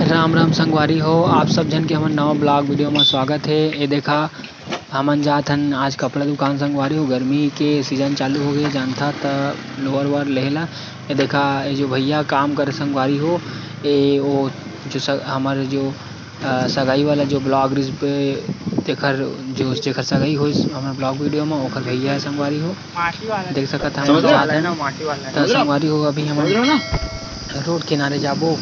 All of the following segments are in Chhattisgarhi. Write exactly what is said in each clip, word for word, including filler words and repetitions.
राम राम संगवारी हो, आप सब झन के हमर नवा vlog video म स्वागत हे। ये देखा, हमन जात हन आज कपड़ा दुकान संगवारी हो। गर्मी के season चालू हो गए, जानथा त lower वोअर लेहे ला। ये देखा, ये जो भैया काम करे संगवारी हो, ये वो जो स-, हमर जो, अ, सगाई वाला जो vlog रिस पे, तेखर जो, जेखर सगाई होइस हमर vlog video म, ओखर भैया हे संगवारी हो। माटी वाला। देख सकत हन, समझ रहे हो? जात हन। माटी वाला। त समझ रहे हो? संगवारी हो, अभी हमन समझ रहे हो ना? रोड किनारे जाबो।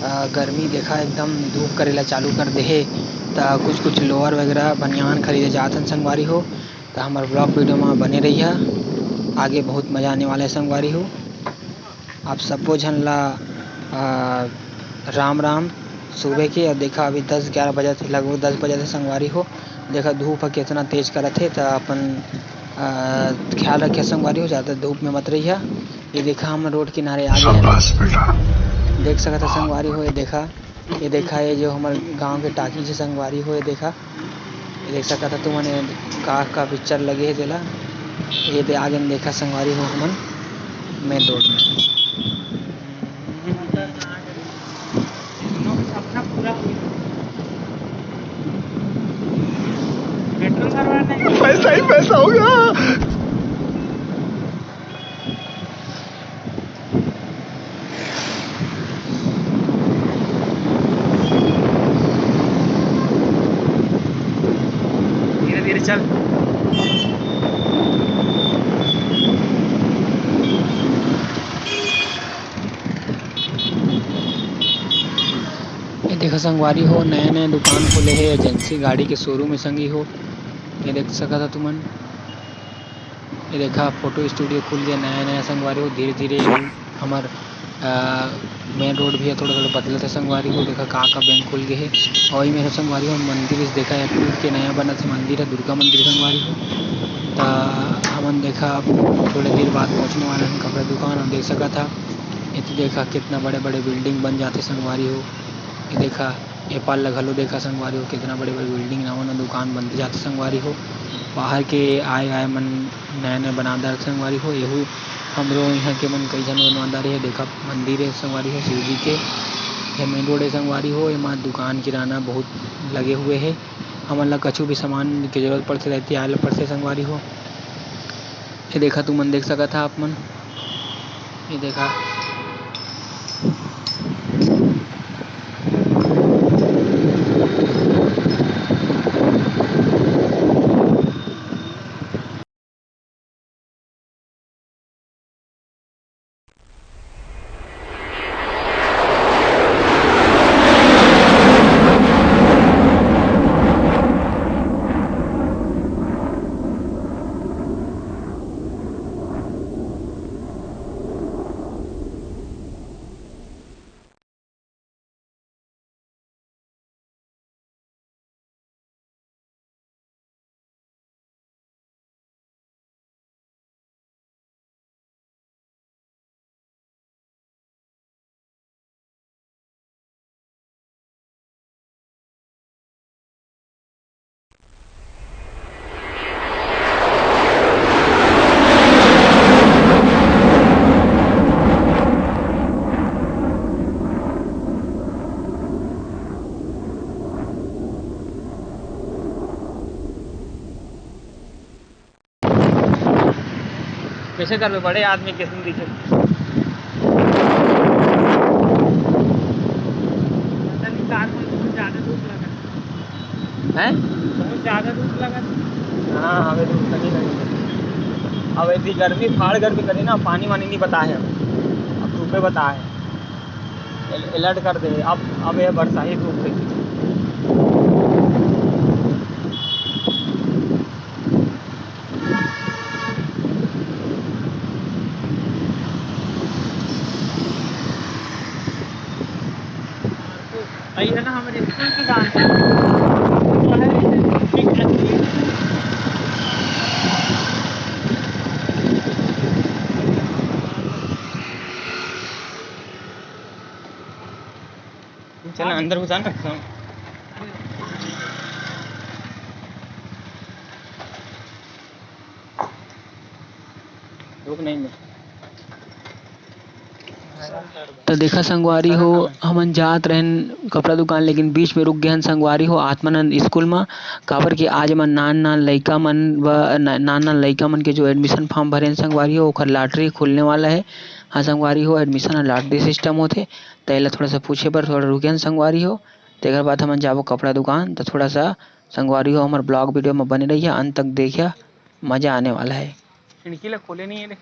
अ, गर्मी देखा एकदम धूप करे ला चालू कर देहे, त कुछ कुछ lower वगैरह बनियान खरीदे जात हन संगवारी हो। त हमर vlog video म बने रहिहा, आगे बहुत मजा आने वाला है संगवारी हो। आप सबो झन ला, अ, राम राम सुबह के। अब देखा अभी दस ग्यारह बजत हे, लगभग दस बजत हे संगवारी हो। देखा धूप ह कितना तेज करत हे, त अपन, अ, ख्याल रखिहा संगवारी हो, ज्यादा धूप में मत रहिहा। ये देखा, हम रोड किनारे आ गए हन। शाबाश बेटा। देख सकत ह संगवारी हो, ये देखा, ये देखा, ये जो हमर गांव के टाकीज हे संगवारी हो, ये देखा, ये देख सकत ह तुमन, ये का का पिक्चर लगे हे तेला। ये दे आ गए, देखा संगवारी हो, हमन मेन रोड में। पैसा ही पैसा होगा। धीरे धीरे चल। ये देखा संगवारी हो, नया नया दुकान खोले हे एजेंसी गाड़ी के शोरूम हे संगी हो। ये देख सकत ह तुमन। ये देखा, फोटो स्टूडियो खुल गया नया नया संगवारी हो। धीरे धीरे हमर, अ, मेन रोड भी है, थोड़ा थोड़ा बदलत है संगवारी हो। देखा, का का बैंक खुल गए है। और ये मेरे संगवारी हो, मंदिर इस देखा है, टूट के नया बनत है मंदिर है, दुर्गा मंदिर संगवारी हो। त हमन देखा, अब थोड़े देर बाद पहुँचने वाला है कपड़ा दुकान। और देख सकत हा, ये तो देखा, कितना बड़े बड़े बिल्डिंग बन जाते संगवारी हो। ये देखा, ए पार ल घलो देखा संगवारी हो, कितना बड़े-बड़े बिल्डिंग, नवा-नवा दुकान बनते जाथे संगवारी हो। बाहर के आए-आए मन नया-नया बना डारथे संगवारी हो। एहू हमरो इहाँ के मन कई झन बनवा डारे हे। देखा मंदिर हे संगवारी हो, शिव जी के। ये मेन रोड हे संगवारी हो, एमा दुकान किराना बहुत लगे हुए हे। हमन ला कछु भी सामान के जरूरत पड़थे, त एती आए ल पड़थे संगवारी हो। ये देखा, तुमन देख सकत हा आप मन। ये देखा। कैसे करबे, बड़े आदमी कैसे दिखे? पता नहीं, कार में बहुत ज्यादा धूप लगा। हैं? बहुत ज्यादा धूप लगा। हाँ, अबे धूप तो नहीं लगे। अब ऐसी गर्मी, फाड़ गर्मी करे ना, पानी वानी नहीं बता है। अब धूपे बता है। एल-, अलर्ट कर दे। अब, अब ये बरसाही धूप है। भाई है ना, हमारे स्कूल की डांस। चल ना, अंदर घुसा ना। रुक नहीं मैं। त देखा संगवारी हो, हमन जात रहेन कपड़ा दुकान, लेकिन बीच में रुक गे हन संगवारी हो, आत्मानंद स्कूल म, काबर कि आज एमन नान नान लइका मन ब-, न-, नान नान लइका मन के जो एडमिशन फॉर्म भरे हन संगवारी हो, ओखर लॉटरी खुलने वाला है। हाँ संगवारी हो, एडमिशन ह लॉटरी सिस्टम होथे, त एला थोड़ा सा पूछे बर थोड़ा रुके हन संगवारी हो। तेकर बाद हमन जाबो कपड़ा दुकान, त थोड़ा सा संगवारी हो, हमर ब्लॉग वीडियो म बने रहिया, अंत तक देखिया, मजा आने वाला है। खिड़की ला खोले नहीं है रे।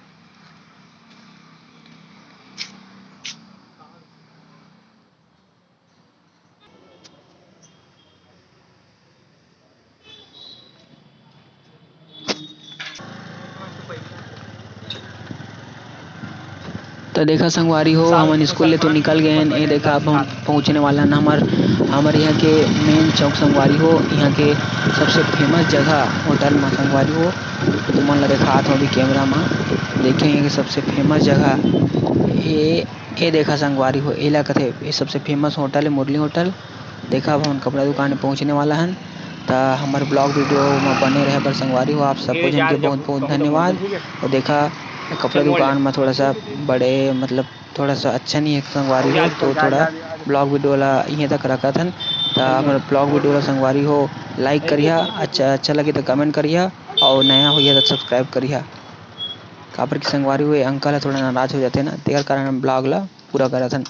त देखा संगवारी हो, हमन स्कूल ले तो निकल गए हैं। ये देखा, अब हम पहुँचने वाला हन हमर, हमर यहाँ के मेन चौक संगवारी हो, यहाँ के सबसे फेमस जगह होटल म संगवारी हो। तुमन ला देखात हो अभी कैमरा म, देखे यहाँ के सबसे फेमस जगह ये, ये देखा संगवारी हो, एला कथे, ये सबसे फेमस होटल है मुरली होटल। देखा, अब हमन कपड़ा दुकान में पहुँचने वाला हन, त हमर ब्लॉग वीडियो म बने रहे बर संगवारी हो, आप सबो झन के बहुत बहुत धन्यवाद। और देखा, कपड़ा दुकान म थोड़ा सा बड़े, मतलब थोड़ा सा अच्छा नहीं है संगवारी हो, तो थोड़ा ब्लॉग वीडियो ला इहें तक रखत हन। त हमर ब्लॉग वीडियो ला संगवारी हो लाइक करिहा, अच्छा, अच्छा लगे त कमेंट करिहा, और नया होइहा त सब्सक्राइब करिहा। काबर कि संगवारी हो, ये अंकल ह थोड़ा नाराज हो जाथे ना, तेकर कारण हम ब्लॉग ला पूरा करत हन।